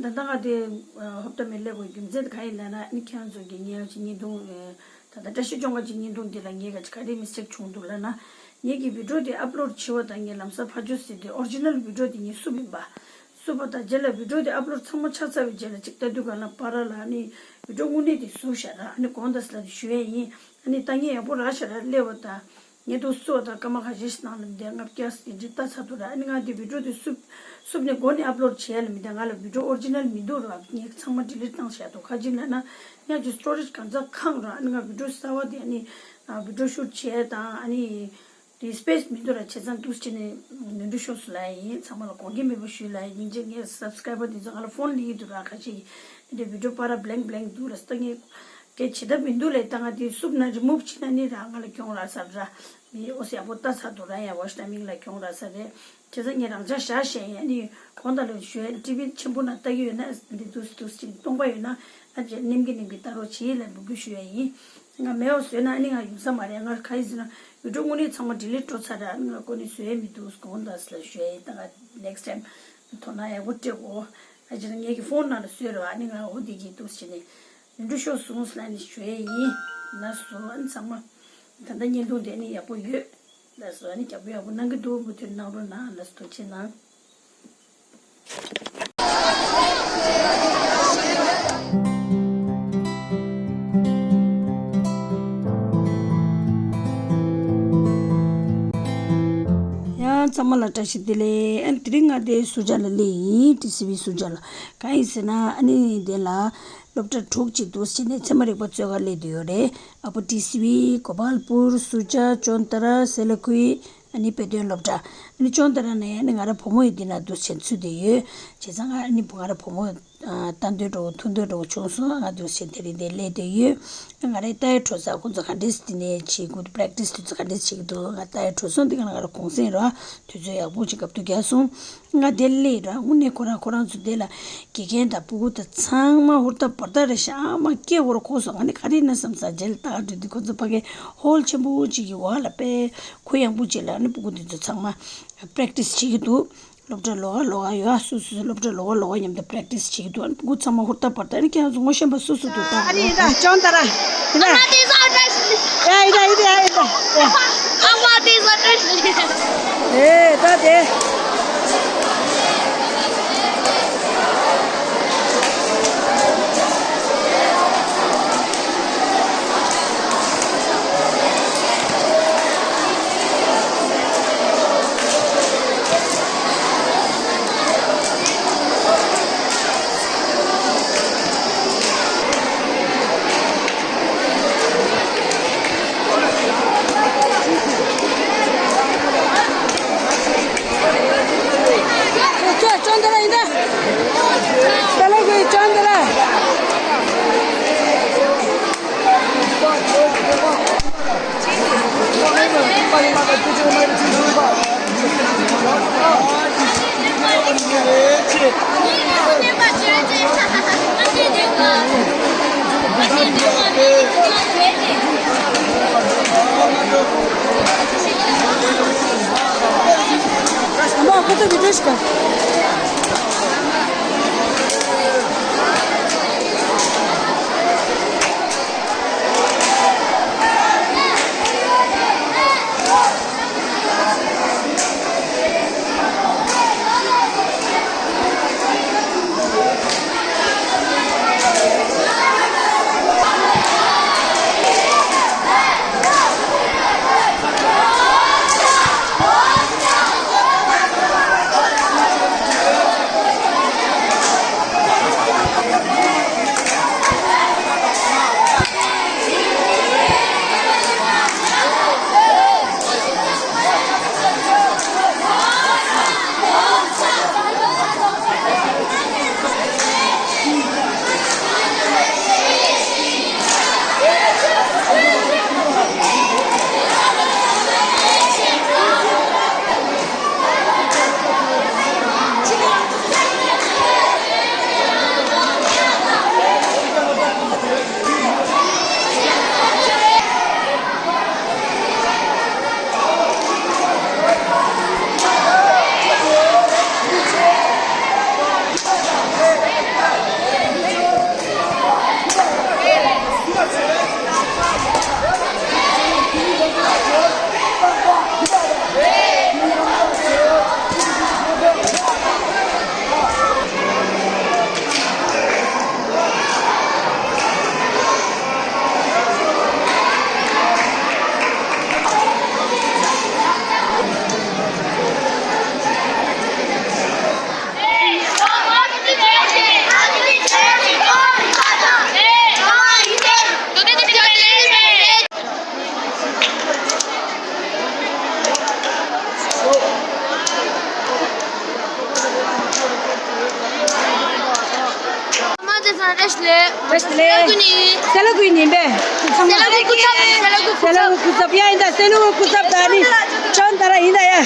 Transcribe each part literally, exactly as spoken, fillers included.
ད་ལྟ་ང་དེ་ཧོབ་ཏེ་མེད་ལས་པའི་རྒྱུ་མཚན་དེ་ག་ཡིན་ལབ་ན། ཨ་ནི་ཁྱེད་རང་ཚོ་གི་ངའི་ཅིག་བརྙན་ཐུང་། ད་ལྟ་བཀྲ་ཤིས་ལྗོངས་མཁར་གྱི་བརྙན་ཐུང་འདི་ལ་ངའི་ག་ཅིག་ག་རེ་མི་སི་ཊེག་བྱུང་འདུག་ལབ་ན། ངའི་གི་བི་ཌི་ཡོ་དེ་ཨབ་ལོཌ་བྱས་པ་དང་། ངས་ལམ་སང་ཕར་ཕྱོགས་ཟེར་དེ་ཨོ་རི་ཇི་ནལ་བི་ཌི་ཡོ་དེ་ངས་བསུབས་ཡིན་པ། བསུབས་པ་དང་རྗེས་ལ་བི་ཌི་ཡོ་དེ་ཨབ་ལོཌ་ཚང་མ་ཆགས་ཚར་བའི་རྗེས་ལ་ཅིག་ལྟ་དུས་ག་ལ་པ་ར་ལ་ཨ་ནི་བི་ཌི་ཡོ་དངོས་གནས་དེ་བསུབས་བཞག་ར། ཨ་ནི་དགོངས་དག་ཟེར་ལབ་དེ་ཞུ་ཡས་ཡིན། ཨ་ནི་ལྟ་མཁན་ཡག་པོ་རག་ཤག་ར། སླེབས་པ་དང་། ངས་འདུག་སེ་བསུབས་པ་དང་སྐར་མ་ཁ་ཤས་ཤིག་ནང་ལ་མི་འདུག་ལྔ་བརྒྱ་དེ་འདྲ་ལྟ་ཚར་འདུག་ར། ཨ་ནི་ང་དེ་བི་ཌི་ཡོ་དེ་བསུབས་བསུབས་ནས་མགོ་ནས་ཨབ་ལོཌ་བྱས་ལ་མི་འདུག་ང་ལ་བི་ཌི་ཡོ་ཨོ་རི་ཇི་ནལ་མི་འདུག་ར། ངས་ཚང་མ་ཌི་ལིཊ་བཏང་བཞག་འདུག་ག་ཅི་ལབ་ན། ངས་ཀྱི་སི་ཊོ་རེཇ་གང་ཚང་ཁེངས་ར། ཨ་ནི་ང་བི་ཌི་ཡོ་གསར་པ་དེ་ཨ་ནི་ཨ་བི་ཌི་ཡོ་ཤུཊ་བྱས་དང་། ཨ་ནི་དེ་སི་པེ་སི་མི་འདུག་ར། བྱས་ཙང་འདུག་སེ་བྱས་ནས་ནོར་འཁྲུལ་ཤོར་སོང་ལབ་ཡ་ཡིན། ཚང་མ་ལ་དགོངས་འགལ་མེད་པ་ཞུ་ལབ་ཡ་ཡིན། སྙིང་རྗེ། ངའི་སབ་སི་ཀ་རའི་བར་དེ་ཚོ་ང་ལ་ཕོན་སླེབས་ཀྱི་འདུག་ར། ཁ་ཤས་ཀྱིས་དེ་འདྲའི་བི་ཌི་ཡོ་པ་ར་བྷི་ལེངཀ་བྷི་ལེངཀ་འདུག་ར། ད་ངས་སྐད་བྱེད་ཐབས་མི་འདུག་ལབ། ད་ང་དེ་བསུབས་ན་རི་མུབ་བྱས་ན་ནི་ར་ང་ལ་གྱོང་རག་ས་ར། མི་ཨོ་སི་ཡག་པོ་ལྟ་ཚར་འདུག་ར། ཡ་ཝོ་ཆི་ཊའི་མིང་ལ་གྱོང་རག་ས་རེད། བྱས་ཙང་ངས་རང་འཇགས་བཞག་བཞག་ཡིན། ཨ་ནི་གོང་དང་ལ་ཞུ་ཡ། ཊི་ཝི་ཆེན་པོ་ནང་ལྟ་གི་ཡོད་ན། འདི་འདུག་སེ་འདུག་སེ་ཅིག་སྟོང་པ་ཡོད་ན། ཨ་ཅེ་ནེམ་གི་ནེམ་གི་ལྟ་རོགས་བྱེད་ལབ་འབོད་སྐུལ་ཞུ་ཡ་ཡིན། ང་མེད་པ་བཟོས་ན་ཨ་ནི་ང་ཡོང་ས་མ་རེད། ང་ག་ཡིན་ཟེར་ན་བི་ཌི་ཡོ་དངོས་གནས་ཚང་མ་ཌི་ལིཊ་འགྲོ་ཚར་ར། ཨ་ནི་ང་ཁོ་ནི་བཟོ་ཡ་མི་འདུག་གོང་དང་ལ་ཞུ་ཡ་ཡིན། ད་ང་ནེག་སི་ཊའིམ་དོ་སྣང་ཡག་པོ་སྤྲད་གོ། ཨ་ཅེ་ངེད་ཀྱི་ཕོན་ནང་ལ་བཟོས་ར། ཨ་ནི་ང་འོ་དེ་གི་འདུག་སེ་ནས་ནོར་འཁྲུལ་ཤོར་སོང་ཟེར་ནས་ཞུ་ཡ་ཡིན། ལགས་སོ། ཨ་ནི་ཚང་མ་ད་ལྟ་བརྙན་ཐུང་དེ་ནི་ཡག་པོ་ཡོད། ལགས་སོ། ཨ་ནི་རྒྱབ་སྐྱོར་ཡག་པོ་གནང་གི་འདུག་མུ་མཐུད་གནང་རོགས་གནང་། ལགས་སོ། ཐུགས་རྗེ་གནང་། ཡང་ཚང་མ་ལ་བཀྲ་ཤིས་བདེ་ལེགས། ཨ་ནི་དེ་རིང་ང་དེ་སུ་ཇཱ་ལ་སླེབས་ཡིན། ཊི་སི་ཝི་སུ་ཇཱ་ལ། གང་ཡིན་ཟེར་ན་ཨ་ནི་དེ་ལ་སློབ་གྲྭ་དྲུག་ཅིག་འདུག་སེ་བྱས་ནས་ཚད་མ་རིག་པ་གཙོས་ག་སླེབས་བསྡད་ཡོད་རེད། ཨ་པོ་ཊི་སི་ཝི། གོ་པལ་པུར། སུ་ཇཱ། ཅོན་ཏ་ར། སེ་ལ་ཁུའི། ཨ་ནི་དཔེ་སྟོན་སློབ་གྲྭ། ཨ་ནི་ཅོན་ཏ་ར་ནས་ཨ་ནི་ང་རའི་བུ་མོ་ཡིས་འདི་ན་འདུག་སེ་བྱས་ཚུད་བསྡད་ཡོད། བྱས་ཙང་ང་ཨ་ནི་ང་རའི་བུ་མོ་ལྟ་འདོད་འདྲ་བོ་ཐུག་འདོད་འདྲ་བོ་བྱུང་སོང་། ང་འདུག་སེ་དེ་རིང་འདིར་སླེབས་བསྡད་ཡོད། ང་རའི་ལྟ་ཡ་གྲོ་ས་ཁོང་ཚོ་ག་འདྲས་འདི་ནས་བྱེད་དགོས། པེ་རེག་ཊི་སི་དུས་ཚོད་ག་འདྲས་བྱེད་ཀྱི་འདུག་ང་ལྟ་ཡ་གྲོ་སོང་། འདི་ག་ང་ར་གུང་སེང་ར། དུས་ཚོད་ཡག་པོ་ཅིག་སྐབས་དུ་རྒྱག་སོང་། ང་དེར་སླེབས་ར། དངོས་གནས་ཁོ་རང་ཁོ་རང་ཚོ་དེ་ལ་དགེ་རྒན་དང་སྤུ་གུ་དང་ཚང་མ་ཧུར་ཐག་འབད་ཐག་རེད་ཤག་ཨ་མ་སྐད་འོར་གོ་སོང་། ང་ནི་ག་རེ་ཡིན་ན་བསམ་ས་རྗེས་ལ་ད་ག་འགྲོ་དུས་ཁོ་ཚོ་ཕ་གིའི་ཧོལ་ཆེན་པོ་ཅིག་གི་འོག་ལ་དཔེ་གུ་ཡངས་པོ་ཅིག་ལ་ཨ་ནི་སྤུ་གུ་དེ་ཚོ་ཚང་མ་པེ་རེག་ཊི་སི་བྱེད་ཀྱི་འདུག་སློབ་གྲྭ་ལོགས་ཀ་ལོགས་ཀ་ཡོད། ཨ་སོ་སོའི་སློབ་གྲྭ་ལོགས་ཀ་ལོགས་ཀ་མཉམ་དུ་པེ་རེག་ཊི་སི་བྱེད་ཀྱི་འདུག་ཨ་ནི་སྤུ་གུ་ཚང་མ་ཧུར་ཐག་འབད་ཐག་ཨ་ནི་ཁྱེད་རང་ཚོ་ངོ་ཤེས་པ་སོ་སོ་འདུག་ད་ཨ་རེ་ཡིན་ད་ཅོན་ཏ་ར་ཡིན་ད། ཡ་ཡིན་ད་ཡིན་ད་ཡིན་ད་ཡ། ཨ་མ་དེ་ཟ་ཏྲེ་ཤི་ལི། ཨེ་ད་དེ། ཁྱོད་ཅོན་ཏ་ར་ཡིན་ད། ད་ལོ་གི་ཅོན་ཏ་ར། སེ་ལ་ཀུ་ཉིན། སེ་ལ་ཀུ་ཉིན་པས། སེ་ལ་ཀུ་སྐུ་ཚབ། སེ་ལ་ཀུ་སྐུ་ཚབ། ཡ་ཡིན་ད། སེ་ལ་ཀུ་སྐུ་ཚབ་ད་ནི་ཅོན་ད་ར་ཡིན་ད་ཡ།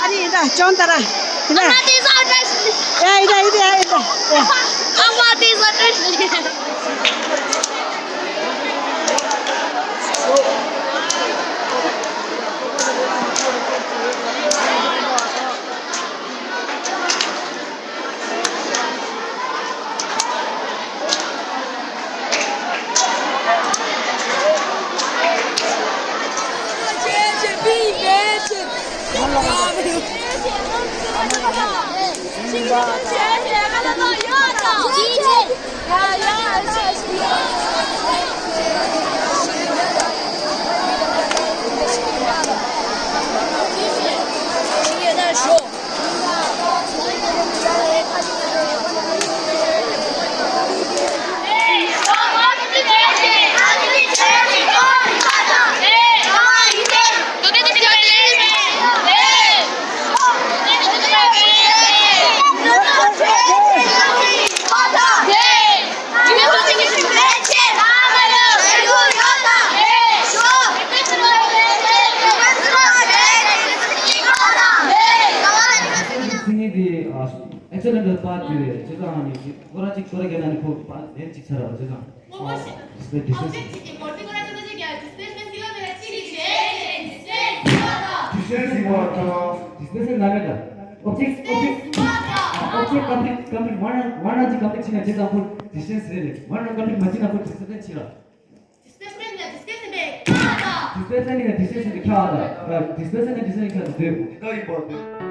ཨ་ནི་ཡིན་ད། ཅོན་ད་ར་ཡིན་ད། ཡ་ཡིན་ད་ཡིན་ད་ཡ་ཡིན་ད་ཡ། སི་ནི་དེ་ཨ་ཨེག་སེ་ལེན་ཊི་པར་དེ་རེད། བྱས་ཙང་ཨ་ནི་ཁོ་རང་གཅིག་ཁོ་རང་གི་ནང་ནས་ཁོ་པར་ལེན་གཅིག་ཚར་བ། བྱས་ཙང་ཨ་ཨོ་ཌི་སི་པེ་སི་ཌི་སི་ཊེན་སི། ཌི་སི་པེ་སི་མེནཊ་ཡིན་པ་དང་། ཌི་སི་པེ་སི་མེནཊ་ཡིན་པ་དང་། ཨོབ་ཇེག་ཊི་ཨོབ་ཇེག་ཊི་ཨོབ་ཇེག་ཊི་ཀམ་པི་ལིཊ་ཀམ་པི་ལིཊ་ཝན་རའུན་ཌི་ཝན་རའུན་ཌི་ཅིག་ཀམ་པི་ལིཊ་བྱས་ན་བྱས་ཙང་ཁོ་ཌི་སི་ཊེན་སི་རེད། ཝན་རའུན་ཌི་ཀམ་པི་ལིཊ་མ་བྱས་ན་ཁོ་ཌི་སི་པེ་སི་མེནཊ་བྱེད་ར། ཌི་སི་པེ་སི་མེནཊ་ཡིན་ན་ཌི་སི་པེ་སི་མེནཊ་ཁྱབ་པ་དང་། ཌི་སི་པེ་སི་མེནཊ་ཡིན་ན་ཌི་སི་པེ་སི་མེནཊ་ཁྱབ་པ་དང་། དེ་ལྟ་ཡིན་པ་དེ།